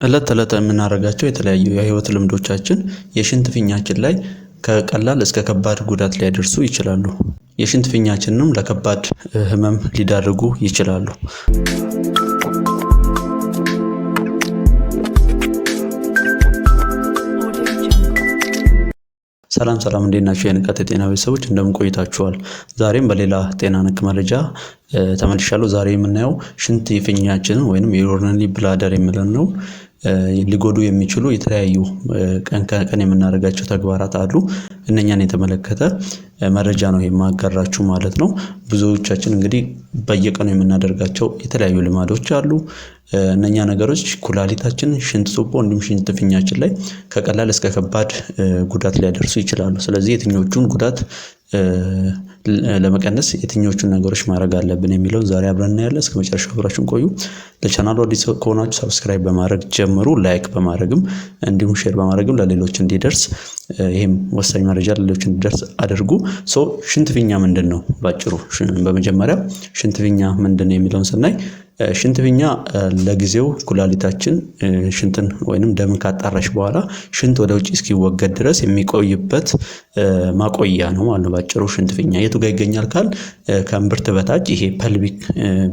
እለት ተእለት የምናደርጋቸው የተለያዩ የህይወት ልምዶቻችን የሽንት ፊኛችን ላይ ከቀላል እስከ ከባድ ጉዳት ሊያደርሱ ይችላሉ። የሽንት ፊኛችንንም ለከባድ ህመም ሊዳርጉ ይችላሉ። Audio Jungle. ሰላም ሰላም፣ እንዴት ናችሁ? የንቃት የጤና ቤተሰቦች እንደምን ቆይታችኋል? ዛሬም በሌላ ጤና ነክ መረጃ ተመልሻለሁ። ዛሬ የምናየው ሽንት ፊኛችንን ወይንም የ urinary bladder የምንለው ነው ሊጎዱ የሚችሉ የተለያዩ ቀን ከቀን የምናደርጋቸው ተግባራት አሉ። እነኛን የተመለከተ መረጃ ነው የማጋራችሁ ማለት ነው። ብዙዎቻችን እንግዲህ በየቀኑ የምናደርጋቸው የተለያዩ ልማዶች አሉ። እነኛ ነገሮች ኩላሊታችን፣ ሽንት ቱቦ እንዲሁም ሽንት ፊኛችን ላይ ከቀላል እስከ ከባድ ጉዳት ሊያደርሱ ይችላሉ። ስለዚህ የትኞቹን ጉዳት ለመቀነስ የትኞቹን ነገሮች ማድረግ አለብን የሚለውን ዛሬ አብረን እናያለን። እስከ መጨረሻው አብራችሁን ቆዩ። ለቻናሉ አዲስ ከሆናችሁ subscribe በማድረግ ጀምሩ። Like በማድረግም እንዲሁም share በማድረግም ለሌሎች እንዲደርስ፣ ይህም ወሳኝ መረጃ ለሌሎች እንዲደርስ አድርጉ። So ሽንት ፊኛ ምንድን ነው? ባጭሩ በመጀመሪያ ሽንት ፊኛ ምንድን ነው የሚለውን ስናይ፣ ሽንት ፊኛ ለጊዜው ኩላሊታችን ሽንትን ወይንም ደምን ካጣራች በኋላ ሽንት ወደ ውጭ እስኪወገድ ድረስ የሚቆይበት ማቆያ ነው ማለት ነው። ባጭሩ ሽንት ፊኛ የቱ ጋር ይገኛል ካል ከእምብርት በታች ይሄ pelvic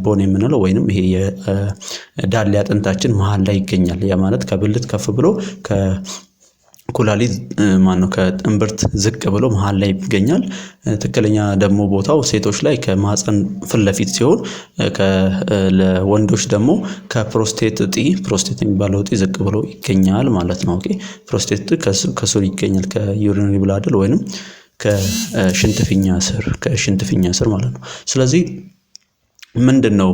bone የምንለው ወይንም ይሄ የዳሌ አጥንታችን መሀል ላይ ይገኛል። ያ ማለት ከብልት ከፍ ብሎ ኩላሊት ማነው ከእምብርት ዝቅ ብሎ መሃል ላይ ይገኛል። ትክክለኛ ደግሞ ቦታው ሴቶች ላይ ከማህፀን ፊት ለፊት ሲሆን ለወንዶች ደግሞ ከፕሮስቴት እጢ፣ ፕሮስቴት የሚባለው እጢ ዝቅ ብሎ ይገኛል ማለት ነው። Okay፣ prostate እጢ ከስር ይገኛል፣ ከ urinary bladder ወይንም ከሽንት ፊኛ ስር ማለት ነው። ስለዚህ ምንድን ነው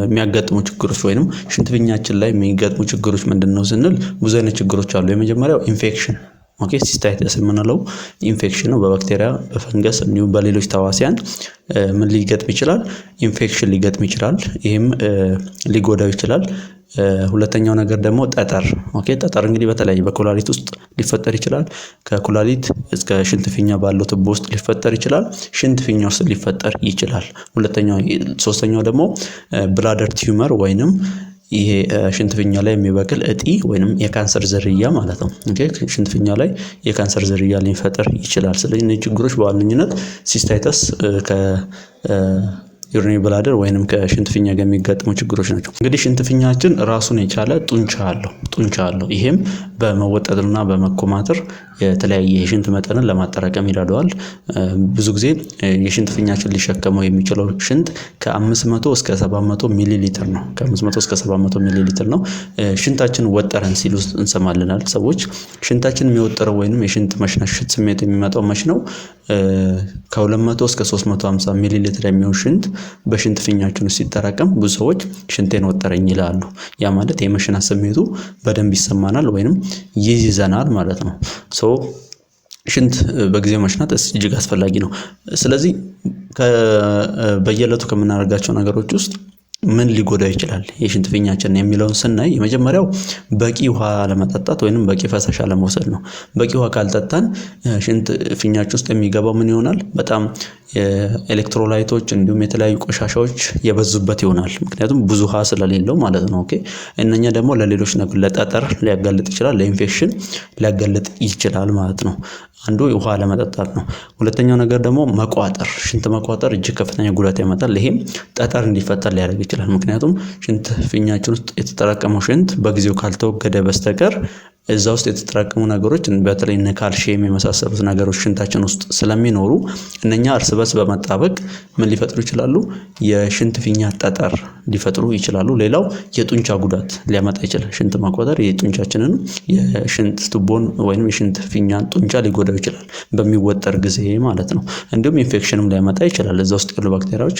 የሚያጋጥሙ ችግሮች ወይንም ሽንት ፊኛችን ላይ የሚገጥሙ ችግሮች ምንድን ነው ስንል ብዙ አይነት ችግሮች አሉ። የመጀመሪያው infection፣ okay፣ cystitis የምንለው ኢንፌክሽን ነው። በባክቴሪያ፣ በፈንገስ እንዲሁም በሌሎች ተዋሲያን ምን ሊገጥም ይችላል? ኢንፌክሽን ሊገጥም ይችላል። ይህም ሊጎዳው ይችላል። ሁለተኛው ነገር ደግሞ ጠጠር፣ okay፣ ጠጠር እንግዲህ በተለያየ በኩላሊት ውስጥ ሊፈጠር ይችላል። ከኩላሊት እስከ ሽንት ፊኛ ባለው ቱቦ ውስጥ ሊፈጠር ይችላል። ሽንት ፊኛ ውስጥ ሊፈጠር ይችላል። ሁለተኛው። ሶስተኛው ደግሞ bladder tumor ወይንም ይሄ ሽንት ፊኛ ላይ የሚበቅል እጢ ወይንም የካንሰር ዝርያ ማለት ነው። Okay፣ ሽንት ፊኛ ላይ የካንሰር ዝርያ ሊፈጠር ይችላል። ስለዚህ እነዚህ ችግሮች በዋነኝነት cystitis ከ urinary bladder ወይንም ከሽንት ፊኛ ጋር የሚጋጥሙ ችግሮች ናቸው። እንግዲህ ሽንት ፊኛችን ራሱን የቻለ ጡንቻ አለው። ይሄም በመወጠርና በመኮማተር የተለያየ የሽንት መጠንን ለማጠራቀም ይረዳዋል። ብዙ ጊዜ የሽንት ፊኛችን ሊሸከመው የሚችለው ሽንት ከ500 እስከ 700 ሚሊ ሊትር ነው። ከ500 እስከ 700 ሚሊ ሊትር ነው። ሽንታችን ወጠረን ሲሉ እንሰማለን ሰዎች። ሽንታችን የሚወጠረው ወይንም የሽንት መሽናት ስሜት የሚመጣው መች ነው? ከ200 እስከ 350 ሚሊ ሊትር የሚሆን ሽንት በሽንት ፊኛችን ውስጥ ሲጠራቀም ብዙ ሰዎች ሽንቴን ወጠረኝ ይላሉ። ያ ማለት የመሽናት ስሜቱ በደንብ ይሰማናል ወይንም ይይዘናል ማለት ነው። So ሽንት በጊዜው መሽናት እጅግ አስፈላጊ ነው። ስለዚህ በየዕለቱ ከምናደርጋቸው ነገሮች ውስጥ ምን ሊጎዳው ይችላል የሽንት ፊኛችንን የሚለውን ስናይ፣ የመጀመሪያው በቂ ውሃ አለመጠጣት ወይንም በቂ ፈሳሽ አለመውሰድ ነው። በቂ ውሃ ካልጠጣን ሽንት ፊኛችን ውስጥ የሚገባው ምን ይሆናል? በጣም electrolyte ኦች እንዲሁም የተለያዩ ቆሻሻዎች የበዙበት ይሆናል። ምክንያቱም ብዙ ውሃ ስለሌለው ማለት ነው። Okay፣ እነኛ ደግሞ ለሌሎች ነገር ለጠጠር ሊያጋልጥ ይችላል፣ ለኢንፌክሽን ሊያጋልጥ ይችላል ማለት ነው። አንዱ ውሃ አለመጠጣት ነው። ሁለተኛው ነገር ደግሞ መቋጠር፣ ሽንት መቋጠር እጅግ ከፍተኛ ጉዳት ያመጣል። ይሄም ጠጠር እንዲፈጠር ሊያደርግ ይችላል። ምክንያቱም ሽንት ፊኛችን ውስጥ የተጠራቀመው ሽንት በጊዜው ካልተወገደ በስተቀር እዛ ውስጥ የተጠራቀሙ ነገሮች፣ በተለይ እነ ካልሽየም የመሳሰሉት ነገሮች ሽንታችን ውስጥ ስለሚኖሩ እነኛ እርስ በርስ በመጣበቅ ምን ሊፈጥሩ ይችላሉ? የሽንት ፊኛ ጠጠር ሊፈጥሩ ይችላሉ። ሌላው የጡንቻ ጉዳት ሊያመጣ ይችላል። ሽንት መቋጠር የጡንቻችንን የሽንት ቱቦን ወይም የሽንት ፊኛን ጡንቻ ሊጎዳው ይችላል በሚወጠር ጊዜ ማለት ነው። እንዲሁም ኢንፌክሽንም ሊያመጣ ይችላል። እዛ ውስጥ ያሉ ባክቴሪያዎች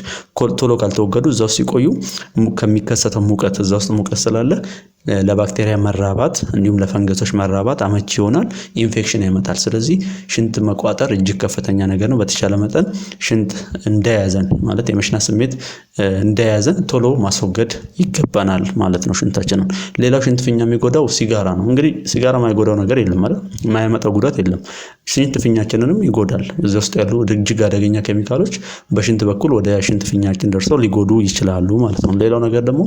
ቶሎ ካልተወገዱ እዛ ውስጥ ሲቆዩ ከሚከሰተው ሙቀት፣ እዛ ውስጥ ሙቀት ስላለ ለባክቴሪያ መራባት እንዲሁም ለፈንገሶች መራባት አመቺ ይሆናል። ኢንፌክሽን ያመጣል። ስለዚህ ሽንት መቋጠር እጅግ ከፍተኛ ነገር ነው። በተቻለ መጠን ሽንት እንደያዘን፣ ማለት የመሽናት ስሜት እንደያዘን ቶሎ ማስወገድ ይገባናል ማለት ነው ሽንታችንን። ሌላው ሽንት ፊኛ የሚጎዳው ሲጋራ ነው። እንግዲህ ሲጋራ የማይጎዳው ነገር የለም፣ ማለት የማያመጣው ጉዳት የለም። ሽንት ፊኛችንንም ይጎዳል። እዛ ውስጥ ያሉ እጅግ አደገኛ ኬሚካሎች በሽንት በኩል ወደ ሽንት ፊኛችን ደርሰው ሊጎዱ ይችላሉ ማለት ነው። ሌላው ነገር ደግሞ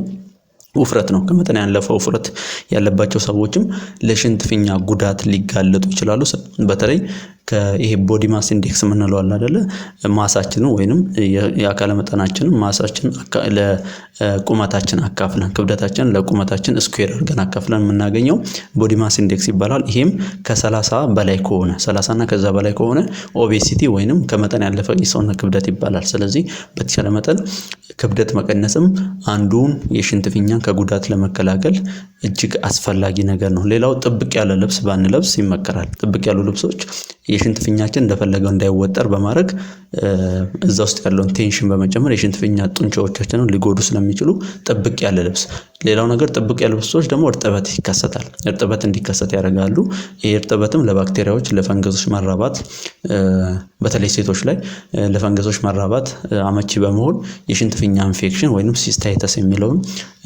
ውፍረት ነው። ከመጠን ያለፈ ውፍረት ያለባቸው ሰዎችም ለሽንት ፊኛ ጉዳት ሊጋለጡ ይችላሉ። በተለይ ይሄ body mass index የምንለው አለ አይደለ? Mass ኣችንን ወይንም የአካለ መጠናችንን mass ኣችን ለቁመታችን አካፍለን፣ ክብደታችንን ለቁመታችን square አድርገን አካፍለን የምናገኘው body mass index ይባላል። ይሄም ከ30 በላይ ከሆነ፣ 30 እና ከዛ በላይ ከሆነ obesity ወይንም ከመጠን ያለፈ የሰውነት ክብደት ይባላል። ስለዚህ በተቻለ መጠን ክብደት መቀነስም አንዱን የሽንት ፊኛን ከጉዳት ለመከላከል እጅግ አስፈላጊ ነገር ነው። ሌላው ጥብቅ ያለ ልብስ ባንለብስ ይመከራል። ጥብቅ ያሉ ልብሶች የሽንት ፊኛችን እንደፈለገው እንዳይወጠር በማድረግ፣ እዛ ውስጥ ያለውን tension በመጨመር የሽንት ፊኛ ጡንቻዎቻችንን ሊጎዱ ስለሚችሉ ጥብቅ ያለ ልብስ። ሌላው ነገር ጥብቅ ያሉ ልብሶች ደግሞ እርጥበት ይከሰታል። እርጥበት እንዲከሰት ያደርጋሉ። ይሄ እርጥበትም ለባክቴሪያዎች፣ ለፈንገሶች መራባት፣ በተለይ ሴቶች ላይ ለፈንገሶች መራባት አመቺ በመሆን የሽንት ፊኛ ኢንፌክሽን ወይንም cystitis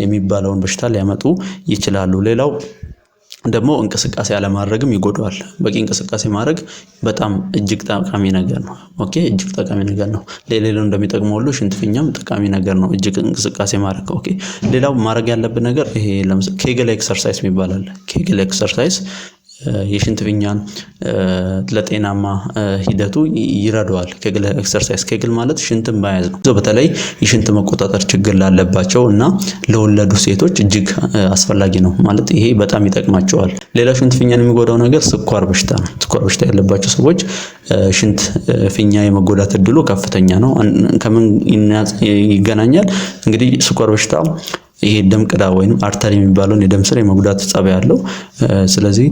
የሚባለውን በሽታ ሊያመጡ ይችላሉ። ሌላው ደግሞ እንቅስቃሴ አለማድረግም ይጎዳዋል። በቂ እንቅስቃሴ ማድረግ በጣም እጅግ ጠቃሚ ነገር ነው። Okay፣ እጅግ ጠቃሚ ነገር ነው። ለሌላው እንደሚጠቅመው ሁሉ ሽንት ፊኛም ጠቃሚ ነገር ነው። እጅግ እንቅስቃሴ ማድረግ። Okay። ሌላው ማድረግ ያለብን ነገር ይሄ ለምሳሌ Kegel exercise የሚባል አለ። Kegel exercise የሽንት ፊኛን ለጤናማ ሂደቱ ይረዳዋል። Kegel exercise፣ Kegel ማለት ሽንትን መያዝ ነው። በተለይ የሽንት መቆጣጠር ችግር ላለባቸው እና ለወለዱ ሴቶች እጅግ አስፈላጊ ነው። ማለት ይሄ በጣም ይጠቅማቸዋል። ሌላ ሽንት ፊኛን የሚጎዳው ነገር ስኳር በሽታ ነው። ስኳር በሽታ ያለባቸው ሰዎች ሽንት ፊኛ የመጎዳት እድሉ ከፍተኛ ነው። ከምን ይገናኛል? እንግዲህ ስኳር በሽታ ይሄ ደም ቅዳ ወይም artery የሚባለውን የደም ስር የመጉዳት ጸባይ አለው። ስለዚህ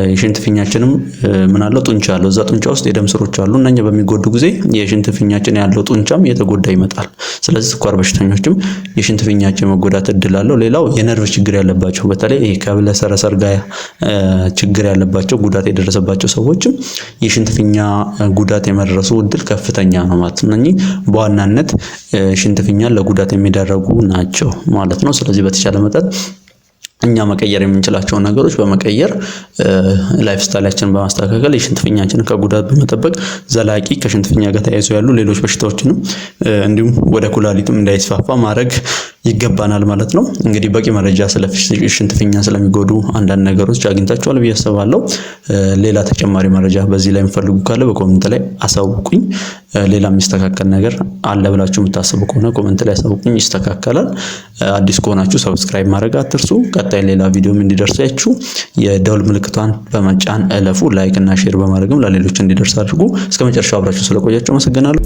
የሽንት ፊኛችንም ምን አለው? ጡንቻ አለው። እዛ ጡንቻ ውስጥ የደም ስሮች አሉ። እነኛ በሚጎዱ ጊዜ የሽንት ፊኛችን ያለው ጡንቻም እየተጎዳ ይመጣል። ስለዚህ ስኳር በሽተኞችም የሽንት ፊኛቸው የመጎዳት እድል አለው። ሌላው የነርቭ ችግር ያለባቸው፣ በተለይ ይሄ ከህብለ ሰረሰር ጋር ችግር ያለባቸው፣ ጉዳት የደረሰባቸው ሰዎችም የሽንት ፊኛ ጉዳት የመድረሱ እድል ከፍተኛ ነው ማለት ነው። እነኚህ በዋናነት ሽንት ፊኛን ለጉዳት የሚዳረጉ ናቸው ማለት ነው። ስለዚህ በተቻለ መጠን እኛ መቀየር የምንችላቸውን ነገሮች በመቀየር፣ lifestyle ኣችንን በማስተካከል፣ የሽንት ፊኛችንን ከጉዳት በመጠበቅ ዘላቂ ከሽንት ፊኛ ጋር ተያይዘው ያሉ ሌሎች በሽታዎችንም እንዲሁም ወደ ኩላሊትም እንዳይስፋፋ ማድረግ ይገባናል ማለት ነው። እንግዲህ በቂ መረጃ ስለ ሽንት ፊኛ ስለሚጎዱ አንዳንድ ነገሮች አግኝታችኋል ብዬ አስባለሁ። ሌላ ተጨማሪ መረጃ በዚህ ላይ የምትፈልጉ ካለ በ comment ላይ አሳውቁኝ። ሌላ የሚስተካከል ነገር አለ ብላችሁ የምታስቡ ከሆነ comment ላይ አሳውቁኝ፣ ይስተካከላል። አዲስ ከሆናችሁ subscribe ማድረግ አትርሱ። ቀጣይ ሌላ ቪዲዮም እንዲደርሳችሁ የደውል ምልክቷን በመጫን እለፉ። Like እና share በማድረግም ለሌሎች እንዲደርስ አድርጉ። እስከ መጨረሻው አብራችሁ ስለቆያችሁ አመሰግናለሁ።